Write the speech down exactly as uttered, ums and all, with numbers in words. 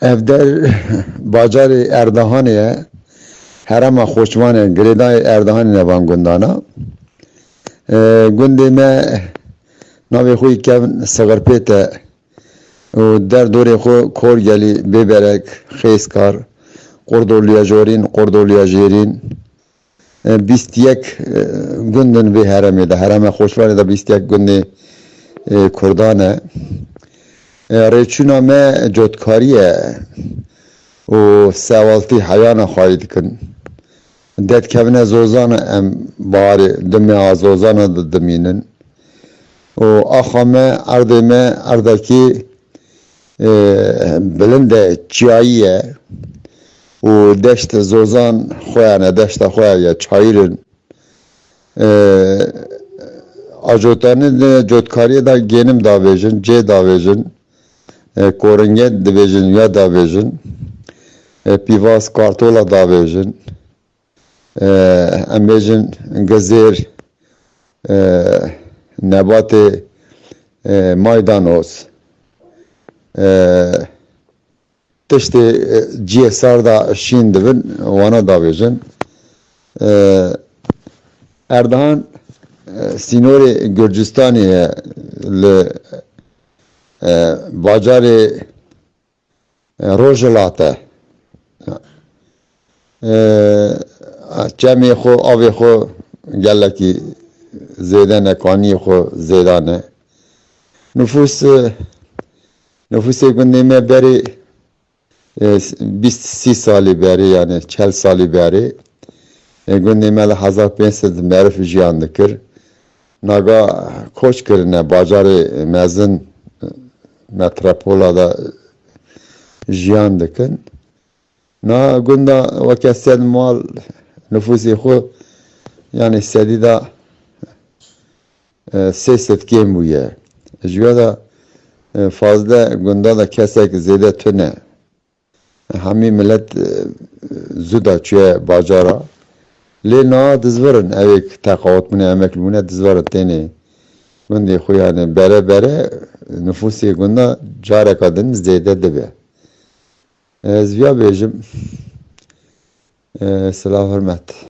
Ev der bajarê Erdehanê ye. Herêma Xoçmanê, girêdayê Erdehanê ne van gundana. E, gundê me navê xwe yî kevn Sixirpêt e û derdorê xwe Korgelî, Bêberek, Xêskar, Qordoliya Jorîn, Qordoliya Jêrîn, e, bîst yek, e, gund in vê herêmê de. Herêma Xoçmanê de bîst yek gundê, e, Kurdan e. E, rêçûna me cotkarî ye û sewaltî heyana xwayî dikin. Dedkevine Zozan, em baharê di meha Zozana de dimînin. Û axa me, erdê me, erdekî, e, bilind e, çiyayî ye û deşt Zozan xwe ye, ne deşta xwe ye, çayîr in. E, Ajotanê di cotkariyê de gênim davêjin, cê davêjin, e, koringe dibêjin ya davêjin, e, pîvaz kartola davêjin, e, em bêjin gizêr, e, nebatê, e, maydanoz, e, tiştê, e, ciyê sar da şîn dibin, wana davêjin. E, Erdehan, e, sînorê Gurcistanê ye, li, e, bajarê, e, Rojhilat e. E, çemê xwe, avê xwe gelekî zêde ne, kaniyê xwe zêde ne. Nufûs, e, nufûsê gundê me berê, e, bîst sî salî berê, yani çel salî berê, e, gundê me li hezar pênc sed meriv jiyan dikir. Naga koç kirine, bajarê mezin, e, metropola de jiyan dikin. Na gunda weke sed mal nufûsê xwe, yani sedî de, e, sê sed kêm bûye. Ji we de, e, fazle gunda de kesek zêde tune. Hemî milet, e, zû da çûye bajara. Lê niha dizvirin, ew ê teqawit bûne, emek bûne, dizvirin tênê gundê xwe, yani bere bere nufûsê gunda careka din zêde dibe. Ez viya bêjim. E, silav hurmet.